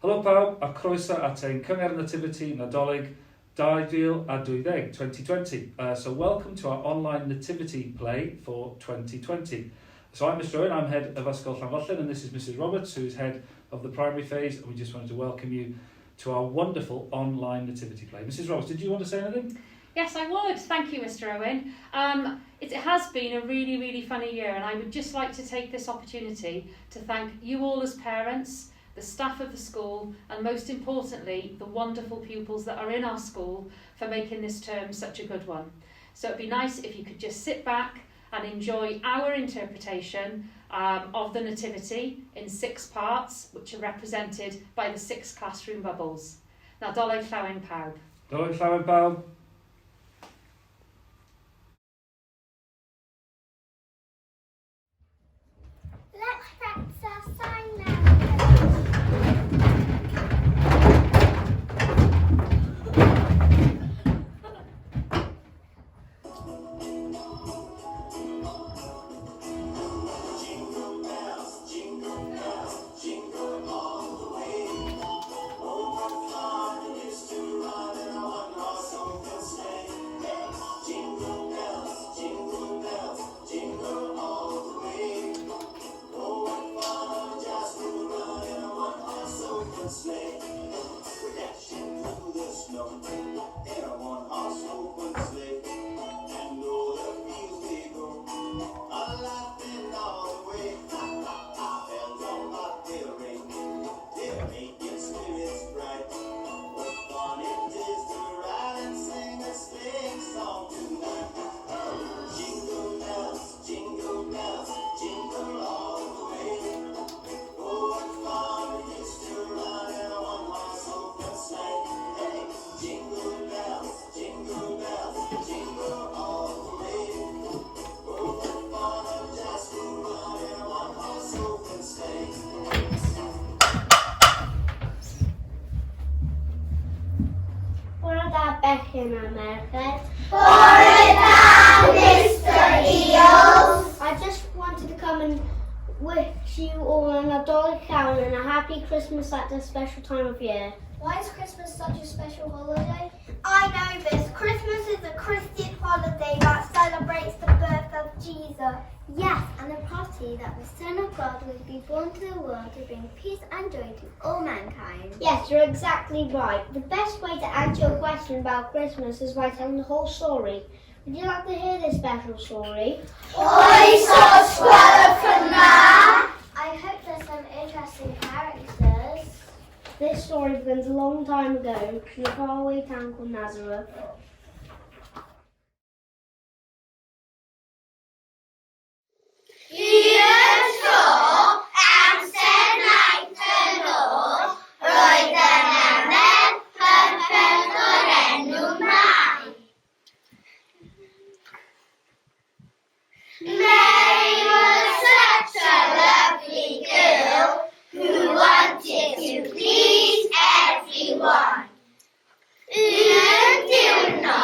Helo pawb a croeso at ein Cyngerdd Nativity Nadolig 2020, 2020. So welcome to our online nativity play for 2020. So I'm Mr Owen, I'm head of Ysgol Llanfyllin, and this is Mrs Roberts, who's head of the primary phase, and we just wanted to welcome you to our wonderful online nativity play. Mrs Roberts, did you want to say anything? Yes, I would. Thank you, Mr Owen. It has been a really, really funny year, and I would just like to take this opportunity to thank you all as parents, the staff of the school, and most importantly, the wonderful pupils that are in our school for making this term such a good one. So it'd be nice if you could just sit back and enjoy our interpretation of the Nativity in 6 parts, which are represented by the 6 classroom bubbles. Nadolig Llawen Pawb. Nadolig Llawen Pawb. Let's practice our sign language. Jingle bells, jingle bells, jingle all the way. Oh, what fun it is to ride in a one-horse open sleigh. Hey, jingle bells, jingle bells, jingle all the way. Oh, what fun just to ride in a one-horse open sleigh. We're dashing through the snow in a one-horse open sleigh. And o'er the fields we go, a-laughing all the way. Ha, ha, ha, bells on bobtail ring, they're making spirits bright. What fun it is to ride and sing a sleighing song tonight. Oh, jingle bells, jingle bells, jingle all the way. Oh, what fun it is to ride in a one-horse open sleigh. Hey, jingle bells, jingle bells, jingle all the way. Oh, what fun just to ride in a one-horse open sleigh. Bore da bechgyn a merched. Bore da, Mr Eels. I just wanted to come and wish you all a Nadolig Llawen and a happy Christmas at this special time of year. Why is Christmas such a special holiday? I know this. Christmas is a Christian holiday that celebrates the birth of Jesus. Yes, and the prophecy that the Son of God would be born to the world to bring peace and joy to all mankind. Yes, you're exactly right. The best way to answer your question about Christmas is by telling the whole story. Would you like to hear this special story? Oes os gwelwch yn dda? I hope there's some interesting characters. This story begins a long time ago in a faraway town called Nazareth. Un tro, amser maith yn ôl, roedd yna merch hyfryd o'r enw Mai. Mary was such a lovely girl who wanted to please everyone. Un diwrnod,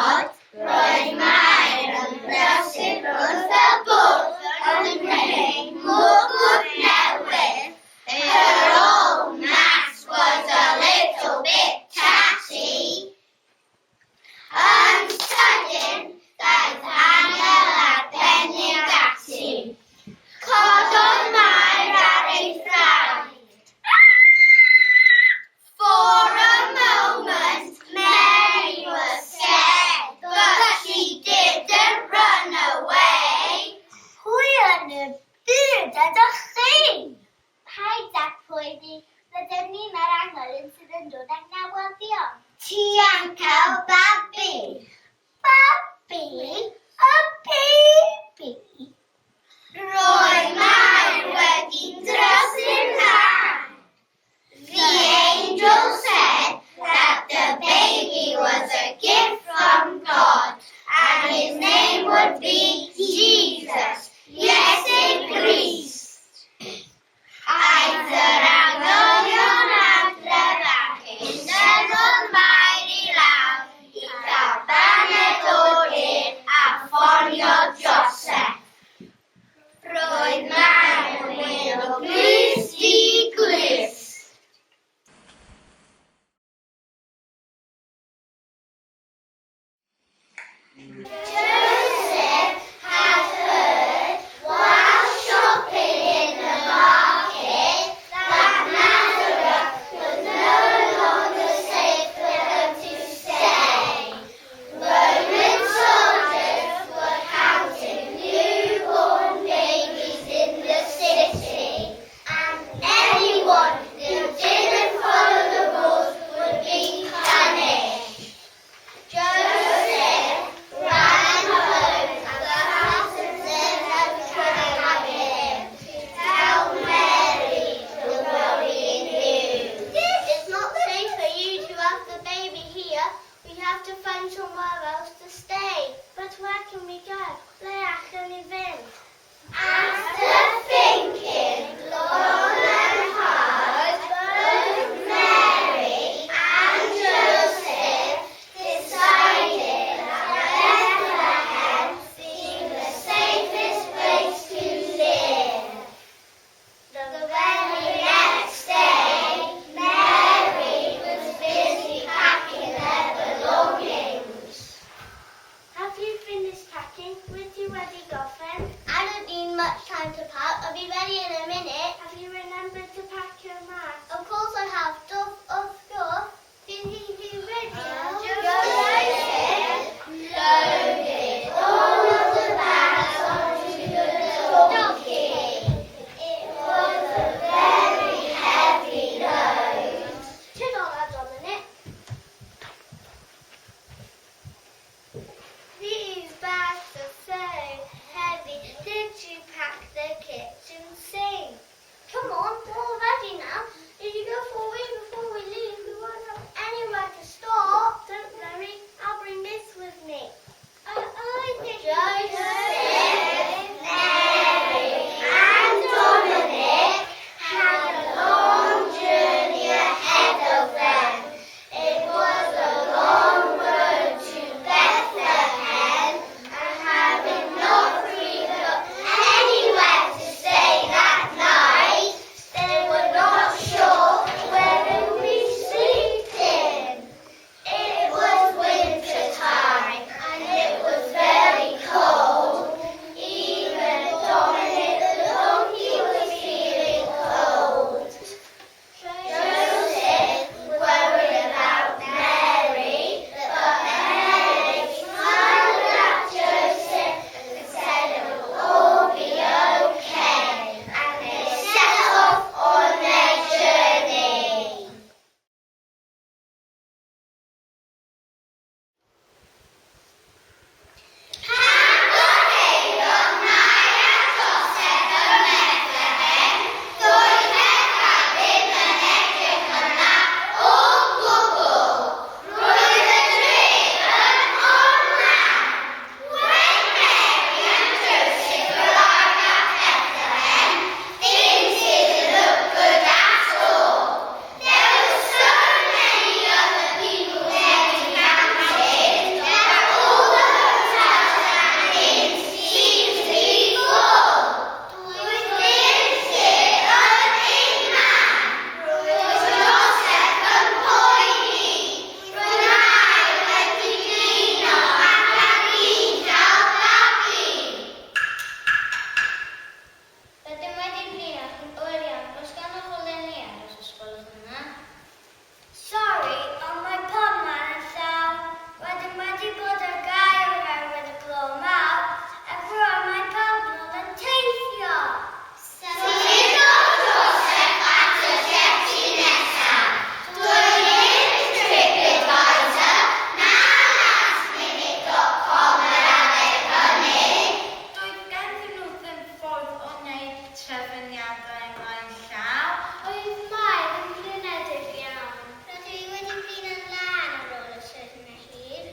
syniadau ymlaen llaw. Oedd Mair yn blinedig iawn. Rydw i wedi blino'n lân ar ôl y siwrne hir.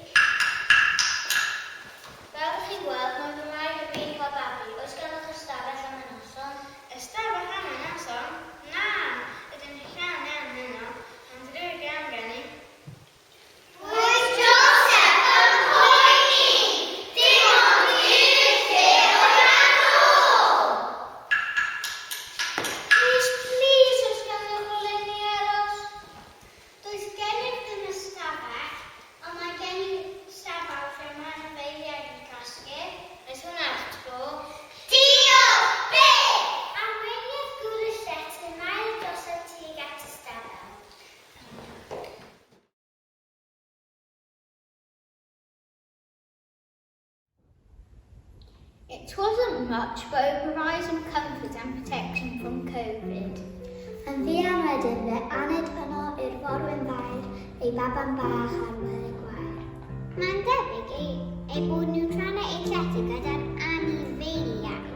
Fel ydych chi'n gweld, mae fy mraid yn fi'n cael babi. Oes ganddoch ystafell am y noson? Ystafell am y noson? Na, rydyn ni'n llawn iawn heno. Mae'n ddrwg iawn gen i. Roedd Joseph yn poeni! Dim ond un lle oedd ar ôl! Plîs, plîs, oes ganddoch rywle i ni aros? Does gennyf ddim ystafell, ond mae gen i stabal lle mae anifeiliaid yn cysgu. Oes hwnna'r tro? Diolch byth! Arweiniodd gŵr y llety Mair a Joseph tuag at y stabal. It wasn't much, but it provided some comfort and protection from Covid. Yn fuan wedyn, fe aned yno i'r forwyn fair, ei baban bach ar wely gwair. Mae'n debyg ei, eu bod nhw'n rhannu eu llety gyda'r anifeiliaid.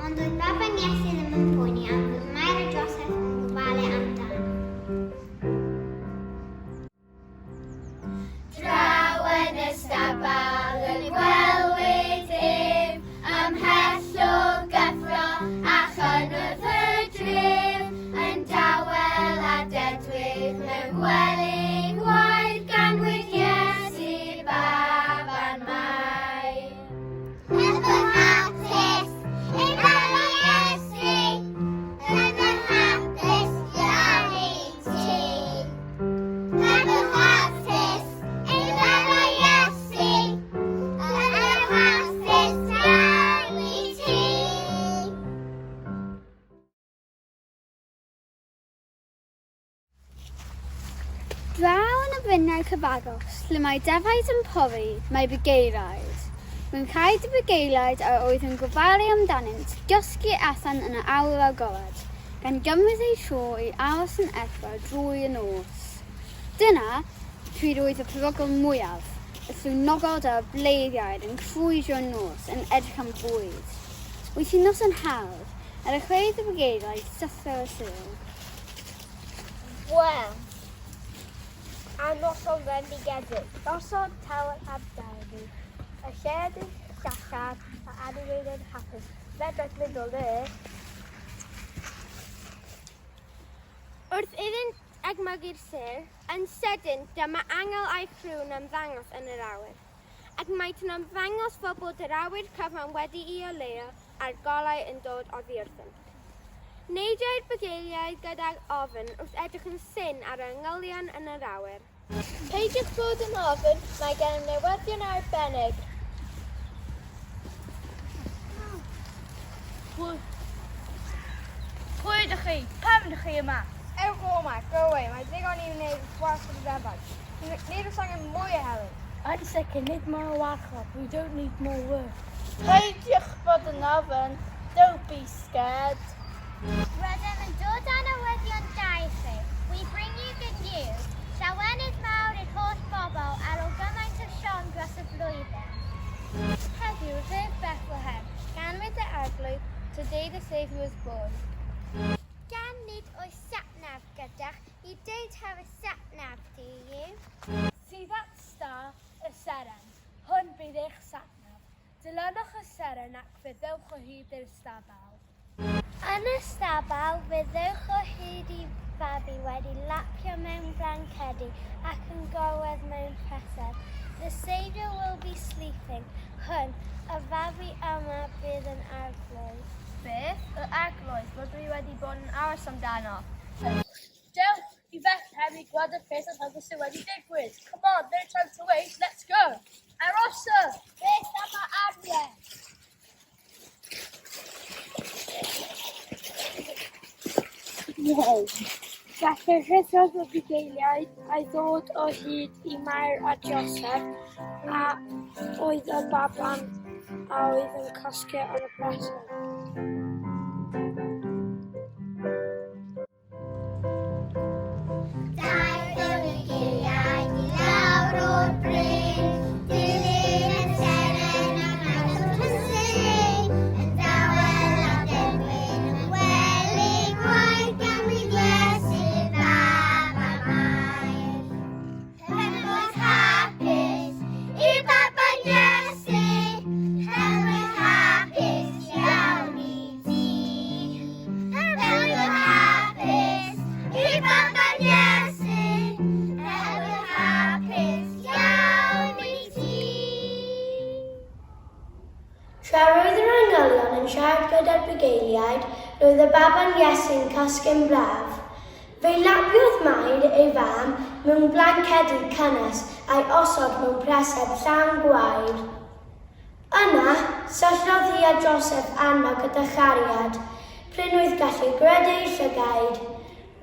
Ond oedd baban Iesu ddim yn poeni am fod Mair a Joseph yn gofalu amdano. Draw yn y stabal y gwelwyd ef, ymhell o gyffro a chynnwrf y dref, yn dawel a dedwydd mewn gwely gwair, ganwyd Iesu baban Mair. Yn fy hapus, ei baban Iesu, yn fy hapus iawn i ti. Yn fy hapus, ei baba Iesu, yn fy hapus iawn i ti. Draw yn y bryniau cyfagos, lle mae defaid yn pori, mae bugeiliaid. Mewn rhaid y bugeiliaid a oedd yn gofalu amdanynt gysgu allan yn yr awyr agored, gan gymryd eu tro i aros yn effro drwy y nos. Dyna pryd oedd y perygl mwyaf, y llwynogod a'r bleiddiaid yn crwydro'r nos yn edrych am fwyd. Roedd hi'n noson hawdd, a dechreuodd y bugeiliaid syrthio ar y sul. Wel, a noson fendigedig. Noson tawel amdani. Y lled yn llachar a anifeiliaid hapus. Fedraith mynd o le. Wrth iddynt edmygu'r sêr, yn sydyn dyma angel a'i chrwn ymddangos yn yr awyr. Ac maent yn ymddangos fel bod yr awyr cyfan wedi'i oleuo a'r golau yn dod oddi wrthynt. Neidiau'r bugeiliaid gydag ofn wrth edrych yn syn ar yr angylion yn yr awyr. Peidiwch bod yn ofn, mae gennym newyddion arbennig. Pwy ydych chi? Pam ydych chi yma? Ewch o yma, go away, mae digon i wneud gwaith y ddefaid. Nid oes angen mwy o helynt. Yn sicr, nid mwy o warchod. We don't need more work. Peidiwch bod yn ofn. Don't be scared. Rydym yn dod â newyddion da i chi. We bring you good news. Llawenydd mawr i'r holl bobl ar ôl gymaint o siom dros y flwyddyn. Heddiw, rhydd Bethlehem, ganwyd y arglwydd, today the Saviour was born. Gan nid oes satnav gyda'ch, you don't have a satnav, do you? See that star, y seren. Hwn bydd eich satnav. Dilynwch y seren ac fe ddewch o hyd i'r stabal. Yn y stabal, fe ddewch o hyd i fabi wedi lapio mewn blancedi ac yn gorwedd mewn preseb. The Saviour will be sleeping. Hwn, y fabi yma bydd yn arglwydd. Beth? Y arglwydd rydw i wedi bod yn aros amdano. Dewch i Bethlehem i gweld y peth anhygoel sydd wedi digwydd. Come on, no time to waste, let's go. Arosa! Beth am y arian? Felly rhuthrodd y bugeiliaid a'i ddod o hyd i Mair a Joseph a oedd y baban a oedd yn cysgu yn y preseb. Daeth y bugeiliaid i lawr o'r bryn, dilyn y seren a wnaeth yn syn. angylion yn siarad gyda'r bugeiliaid, roedd y baban Iesu'n cysgu'n braf. Fe lapiodd Mair ei fam mewn blancedi cynnes a'i osod mewn preseb llawn gwair. Yna, syllodd hi a Joseph arno gyda chariad, prin oedd gallu gredu eu llygaid.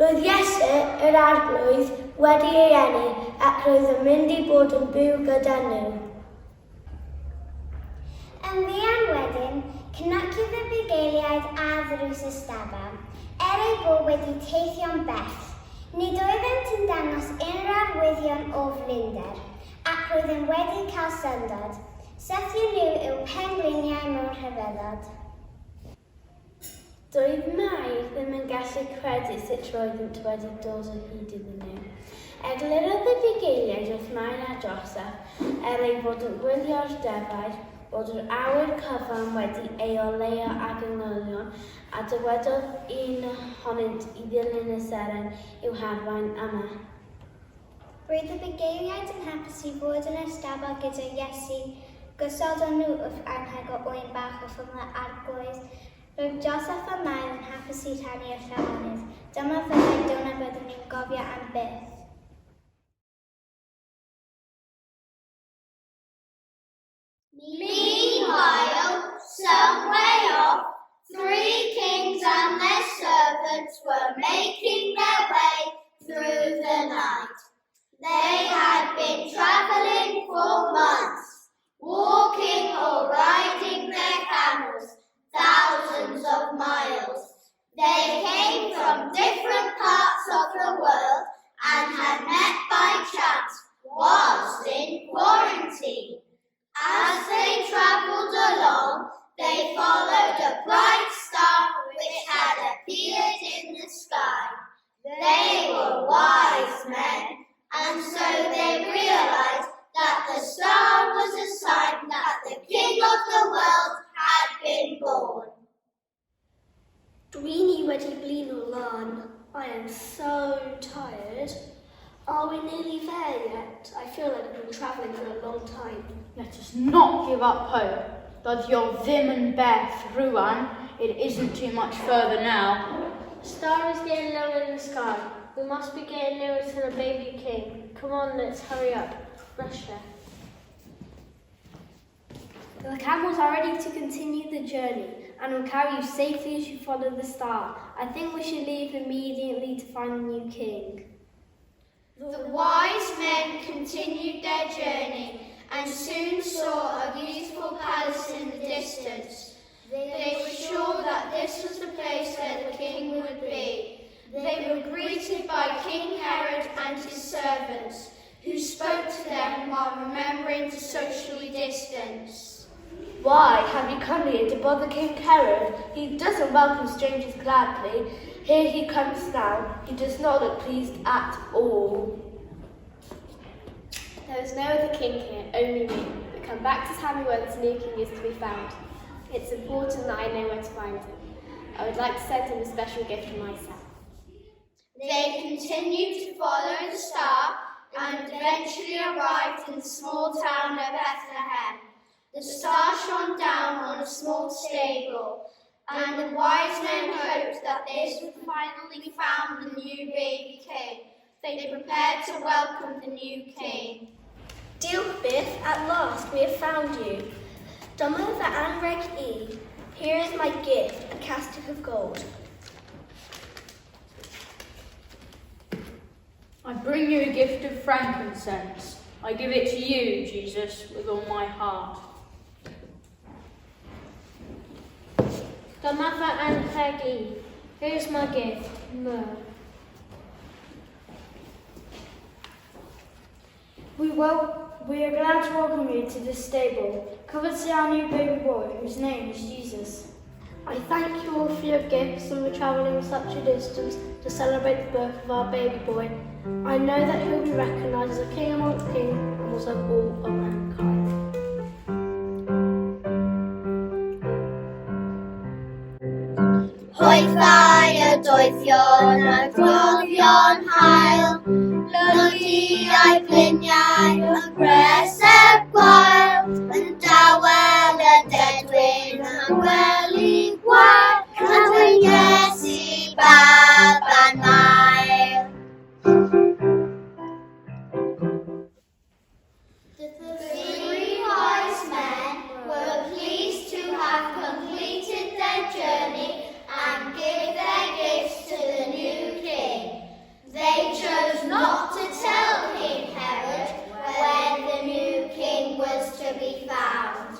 Roedd Iesu, yr Arglwydd, wedi ei eni ac roedd yn mynd i bod yn byw gyda nhw. Yn fuan wedyn, cnociodd y bugeiliaid ar ddrws y stabl, er eu bod wedi teithio'n bell. Nid oeddent yn dangos unrhyw arwyddion o flinder, ac roeddent wedi cael syndod. Syrthion nhw i'w pengliniau mewn rhyfeddod. Doedd Mair ddim yn gallu credu sut roeddynt wedi dod o hyd iddyn nhw. Eglurodd y bugeiliaid wrth Mair a Joseff, er ei fod yn gwylio'r defaid, bod yr awyr cyfan wedi ei oleuo ag angylion, a dywedodd un ohonynt i ddilyn y seren i'w harwain yma. Roedd y bugeiliaid yn hapus i fod yn y stabl gyda Iesu. Gosodon nhw wrth anrheg o oen bach wrth ymyl yr Arglwydd. Roedd Joseff a Mair yn hapus i rhannu'r llawenydd. Dyma fyddai diwrnod byddwn ni'n gofio am byth. Meanwhile, some way off, three kings and their servants were making their way through the night. They had been travelling for months, walking or riding their camels thousands of miles. They came from different parts of the world and had met by chance whilst in quarantine. As they travelled along, they followed a bright star which had appeared in the sky. They were wise men, and so they realized that the star was a sign that the king of the world had been born. Dwi'n i wedi blino lan. I am so tired. Are we nearly there yet? I feel like we've been travelling for a long time. Let us not give up hope. Dydy o ddim yn bell rwan. It isn't too much further now. The star is getting lower in the sky. We must be getting nearer to the baby king. Come on, let's hurry up. Russia. The camels are ready to continue the journey and will carry you safely as you follow the star. I think we should leave immediately to find the new king. The wise men continued their journey and soon saw a beautiful palace in the distance. They were sure that this was the place where the king would be. They were greeted by King Herod and his servants, who spoke to them while remembering to socially distance. Why have you come here to bother King Herod? He doesn't welcome strangers gladly. Here he comes now. He does not look pleased at all. There is no other king here, only me. But come back to tell me where this new king is to be found. It's important that I know where to find him. I would like to send him a special gift from myself. They continued to follow the star and eventually arrived in the small town of Bethlehem. The star shone down on a small stable, and the wise men hoped that they would finally found the new baby king. They prepared to welcome the new king. Diolch byth, at last we have found you. Dyma fy anrheg i. Here is my gift, a casket of gold. I bring you a gift of frankincense. I give it to you, Jesus, with all my heart. Dyma fy anrheg i. Here's my gift, myrrh. We, wel- we are glad to welcome you to this stable. Come and see our new baby boy, whose name is Jesus. I thank you all for your gifts and for travelling such a distance to celebrate the birth of our baby boy. I know that he'll be recognised as a king amongst kings and will serve all of mankind. Hwythau y doethion a gloddion haul, Blodeuau gliniau y preseb gwael, Yn dawel y dedwydd mewn gwely gwair, Ganwyd Iesu baban Mair. The three wise men were pleased to have completed their journey and give their gifts to the new king. They chose not to tell King Herod where the new king was to be found.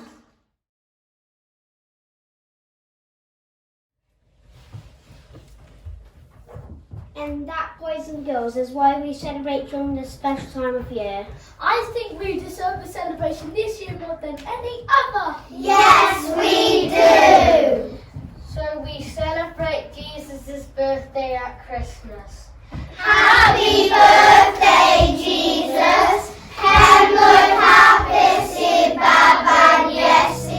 And that, boys and girls, is why we celebrate during this special time of year. I think we deserve a celebration this year more than any other. Yes, we do! So we celebrate Jesus' birthday at Christmas. Happy birthday, Jesus! Pen-blwydd hapus i baban Iesu.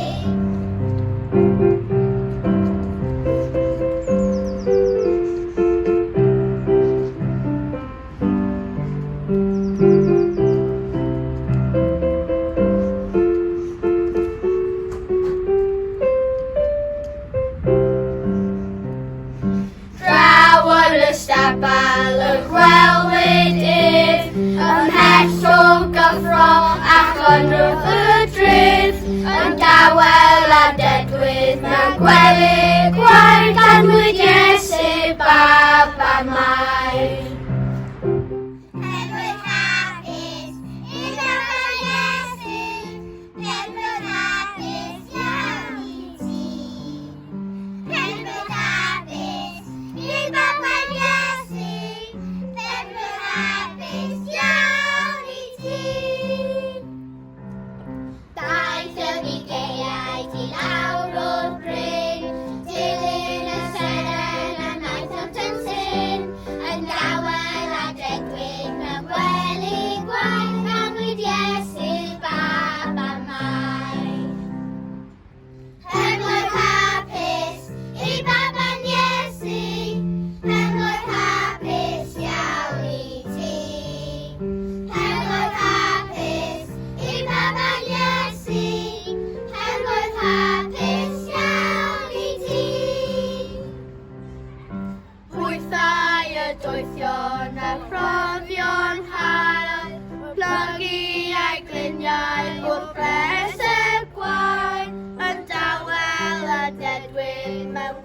Draw yn y stabal y gwelwyd ef, ymhell o gyffro ac yn wrth y dref, yn dawel a dedwydd mewn gwely gwair, ganwyd Iesu baban Mair. Pen-blwydd hapus i baban Iesu. Pen-blwydd hapus iawn i ti. Pen-blwydd hapus i baban Iesu. Pen-blwydd hapus iawn i ti. Daeth y bugeiliaid i lawr o'r bryn, dilyn y seren a wnaethant yn syn, yn dawel a dedwydd mewn gwely gwair, ganwyd Iesu baban Mair. Pen-blwydd hapus i baban Iesu, Pen-blwydd hapus iawn i ti. Pen-blwydd hapus i baban Iesu, Pen-blwydd hapus iawn i ti. Hwythau y doethion a'r profion hael, plygu eu gliniau wrth breseb gwair, yn dawel a dedwydd mewn